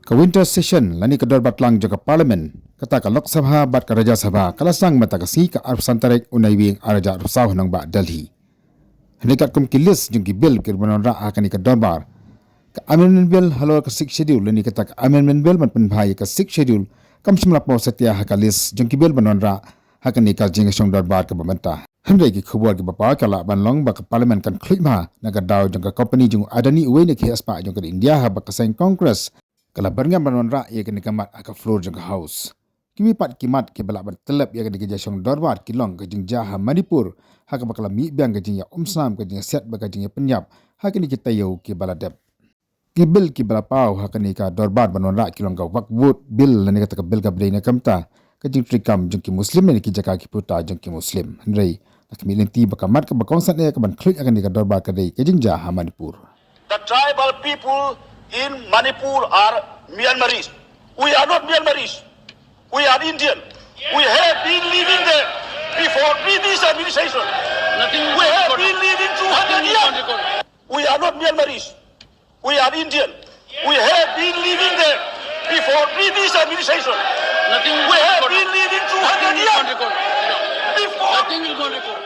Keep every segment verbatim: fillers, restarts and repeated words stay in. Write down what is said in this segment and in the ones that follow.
Ka winter session lane ka dorbar tlang jong ka Parliament, kata ka Lok Sabha bad ka Rajya Sabha, ka la sdang mynta ka sngi ka arphew san tarik u Naiwieng arhajar arphew saw ha nongbah Delhi. Hynrei katkum ki list jong ki bill kiba wanrah ha kane ka dorbar, ka Amendment Bill halor ka Sixth Schedule lane kata ka Amendment Bill ban pynbha ïa ka Sixth Schedule kam shym la paw satia ha ka list jong ki bill ban wanrah ha kane ka jingïashong dorbar kaba mynta. Hynrei ki khubor kiba paw ki la ban long ba ka Parliament kan khluit bha na ka daw jong ka company jong u Adani, uwei na ki heh spah jong ka ri India, haba ka seng Congress ka la byrngem ban wanrah ïa kane ka mat ha ka floor jong ka House. Kiwei pat ki mat kiba lah ban tyllep ïa kane ka jingïashong dorbar ki long ka jingjia ha Manipur, ha kaba ka la mih biang ka jingïaumsnam, ka jingïasiat bad ka jingïapynïap ha kine ki taïew kiba la dep. Ki bill kiba la paw ha kane ka dorbar ban wanrah ki long ka Waqf Board Bill lane kata ka bill kaba dei na ka bynta ka jingtreikam jong ki Muslim lane ki jaka ki puta jong ki Muslim. Hynrei la khmih lynti ba ka mat kaba kongsan eh ka ban khluit ha kane ka dorbar ka dei ka jingjia ha Manipur. The tribal people in Manipur are Myanmaris. We are not Myanmaris. We are Indian. We have been living there before British administration. Nothing is We have recorded. Been living two hundred Nothing is years. Recorded. We are not Myanmaris. We are Indian. We have been living there before British administration. Nothing is We have recorded. Been living two hundred Nothing is years. Recorded. Before Nothing is recorded.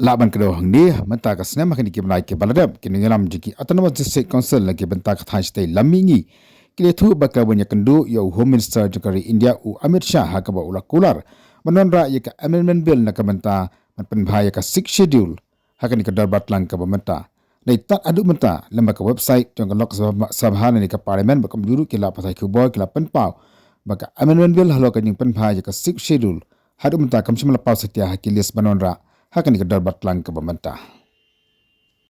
Lah ban kdew hangne, mynta ka snem ha kine ki bnai kiba la dep, ki nongïalam jong ki Autonomous District Council na ki bynta ka thaiñ shatei lam mihngi ki la ïathuh ba ki la wan ïakynduh ïa u Home Minister jong ka ri India u Amit Shah, ha kaba u la kular ban wanrah ïa ka Amendment Bill na ka bynta ban pynbha ïa ka Sixth Schedule ha kane ka dorbar tlang kaba mynta. Nai tad haduh mynta, lem bad ka website jong ka Lok Sabha, Sabha lane ka Parliament, bad kumjuh ruh ki lad pathai khubor ki la pynpaw ba ka Amendment Bill halor ka jingpynbha ïa ka Sixth Schedule haduh mynta kam shym la paw satia ha ki list ban wanrah ha kane ka dorbar tlang kaba mynta.